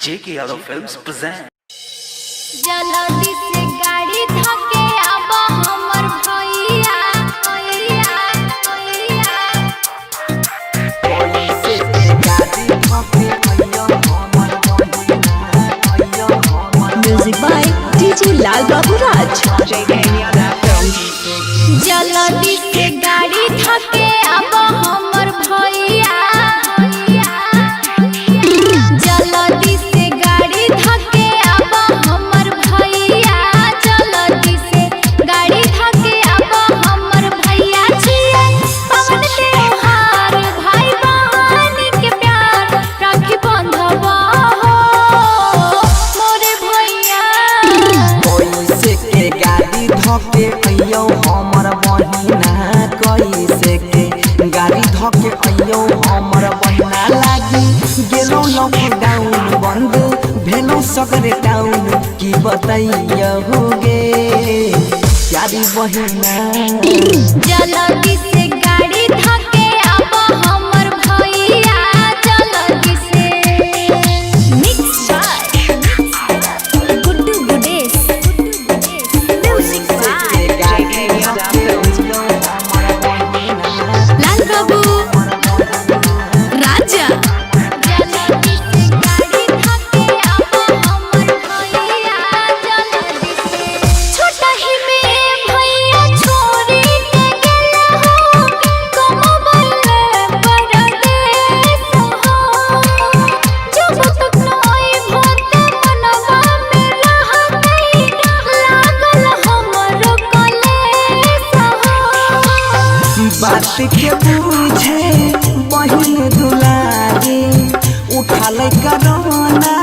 J.K. Yadav Films present. जल्दी से गाड़ी धके आबा हमर भैया भैया भैया। Music by DJ Lal Babu Raj. JK Yadav Films. जल्दी से गाड़ी धके आबा हमर भैया। जल्दी से गाड़ी धके आबा हमर भैया। जल्दी से गाड़ी धके आबा हमर भैया। छियै पवन त्योहार भाई बहन के प्यार, राखी बंधवा हो मोरे भैया। कैसे के गाड़ी धके अइयो हमर बहिना, कैसे के गाड़ी धके अइयो हमर बहिना। लागी गेलौ लॉकडाउन बंद भेलौ सगरे टाउन, की बतैयो गे प्यारी बहिना। जल्दी से गाड़ी धके आबा हमर भैया। जल्दी से Mixed by Guddu Gudesh. Music by के गाड़ी धके अइयो हमर बहिना। Lal Babu Raja. जल्दी से गाड़ी धके आबा हमर भैया। जल्दी से छोटा ही में भैया छोड़ी के गेला हो, कमबल परदेस हो। जब तक नई भोत मनवा में रहतई, लागल हमरो कलेस हो। बात के पूछे बहिन दुलारी, उठाल करोना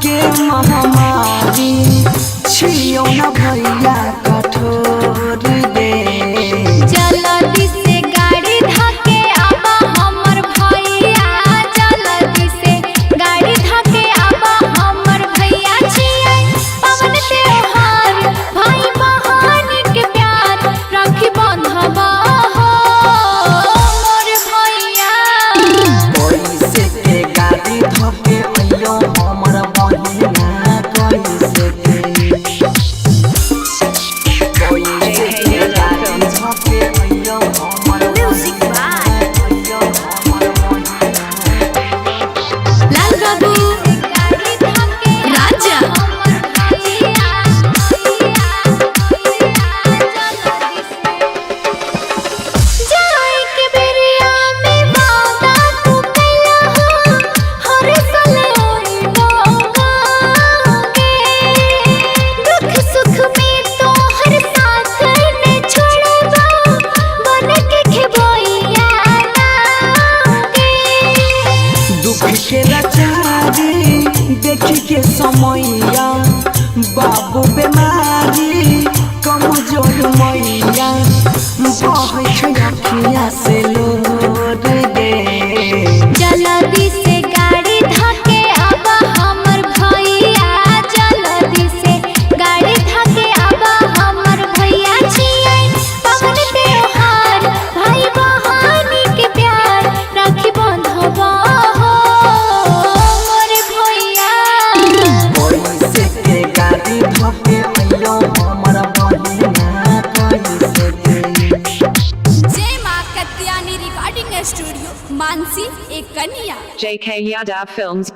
के महामारी, छियो न भैया कठोर दे। जल्दी से गाड़ी धके आबा हमर भैया। जल्दी से गाड़ी धके आबा हमर भैया। छियै पवन त्योहार भाई बहन के प्यार, राखी बंधवा हो मोर भैया। कैसे के गाड़ी धके अइयो हमर बहिना, कैसे के, कैसे के गाड़ी धके अइयो हमर Music by अइयो हमर बहिना। Lal Babu गाड़ी धके Raja. हमर भैया। जल्दी से जाए के बेरिया में वादा तू कैला हो, हर साल ओई के दुख सुख में तो हर साथ ने छोड़बा, बन के खेबैया लागे। दुख के लाचारी देखी के समैया, बाबू बेमारी कमजोर मैया, बहै छै अखिया से लोर गे। जल्दी से गाड़ी धके आबा हमर भैया। जल्दी से गाड़ी धके आबा हमर भैया। छियै पवन त्योहार भाई बहन के प्यार, राखी बंधवा हो मोर भैया। कैसे के गाड़ी धके अइयो हमर बहिना, कैसे के। जय माँ कत्यानी रिकॉर्डिंग स्टूडियो, मानसी एक कन्या। JK Yadav Films.